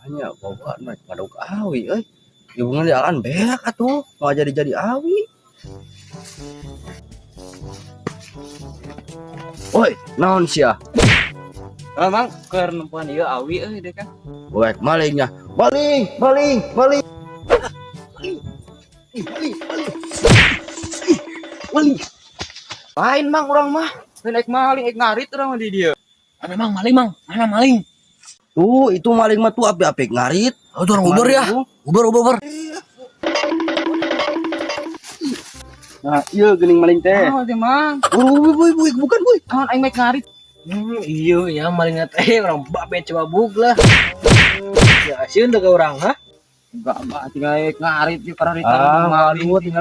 Hanya bawa naik ngaduk awi euy. Hubungan jalan beak atuh, mau jadi-jadi awi. Woi, naon sia? Ah, Mang, keur nempuan ieu awi euy deh kan. Wek malingnya. Maling, maling, maling. Maling, maling, maling. Ih, maling. Lain, Mang, urang mah. Lain naik maling, naik ngarit urang mah di dieu. Mana, Mang, maling, Mang? Mana maling? Tuh, itu maling mah tuh api-api ngarit. Oh, itu orang Uber ya? Uber, Uber, Uber. Nah, iya geuning maling teh. Ah, teh, Mang. Buru, buy, buy, bukan, buy. Naon aing naik ngarit? Iya ya maling teh orang babe coba bug lah. Ya sieun teh ka urang, ha? Enggak, Mbak, tinggal naik ngarit di karena Ah, maling. malu tinggal.